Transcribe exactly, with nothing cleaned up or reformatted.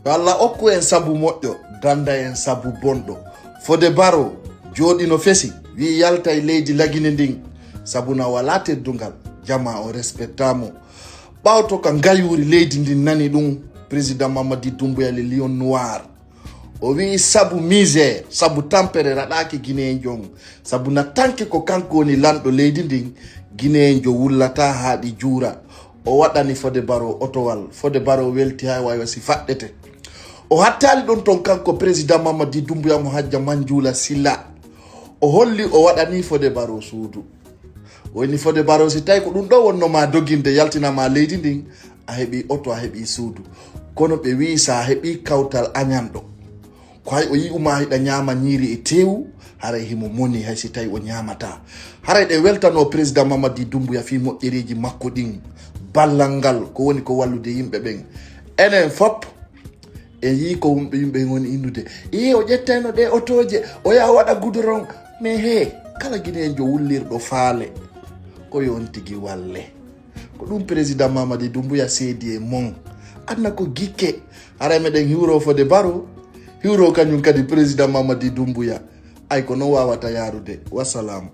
Yo Allah okku en sabu moƴƴo, danda en sabu bonɗo. Fodé Barro jooɗino fesi, wi'i yaltay leydi La Guinée ndin, sabu na walaa teddungal, jamaa on respectaa mo. Ɓawto ka ngayuuri leydi ndin nani ɗum, Président Mamadi Doumbouya le Lion Noir. O wi'i sabu misère, sabu tampere raɗaaki Guinéenjo on, sabu na tanki ko kanko woni lanɗo leydi ndin, Guinéenjo wullataa haa ɗi juura. O waɗani Fodé Barro otowal. Fodé Barro welti hay waywa si faɗɗete. O hattaali ɗon ton kanko Président Mamadi Doumbouya mo hajja Manjula Silla. O holli o waɗani Fodé Barro suudu. O inni Fodé Barro si tawi ko ɗum ɗo wonno ma doginde yaltina ma leydi ndin, a heɓi oto, a heɓi suudu. Kono ɓe wi'i sa heɓi kawtal añanɗo. Ko hay o yi'uma hiɗa ñaama ñiiri e teewu, haray himo moni hay si tawi o ñaamataa. Haray ɗe weltano Président Mamadi Doumbouya fii moƴƴereeji makko ɗin, ballal ngal, ko woni ko wallude yimɓe ɓen. Enen fop, en yii ko wumɓe yimɓe woni innude. Ee, o ƴettayno ɗe otooje, o yaha waɗa gudoron. Mais hee, kala Guinéenjo wullirɗo faale, ko yo on tigi walle. Ko ɗum Président Mamadi Doumbouya seedi e mon. Aduna ko gikke. Haray meɗen hiwro Fodé Barro, hiwro kañum kadi Président Mamadi Doumbouya. Ay ko non wawata yaarude. Wassalam.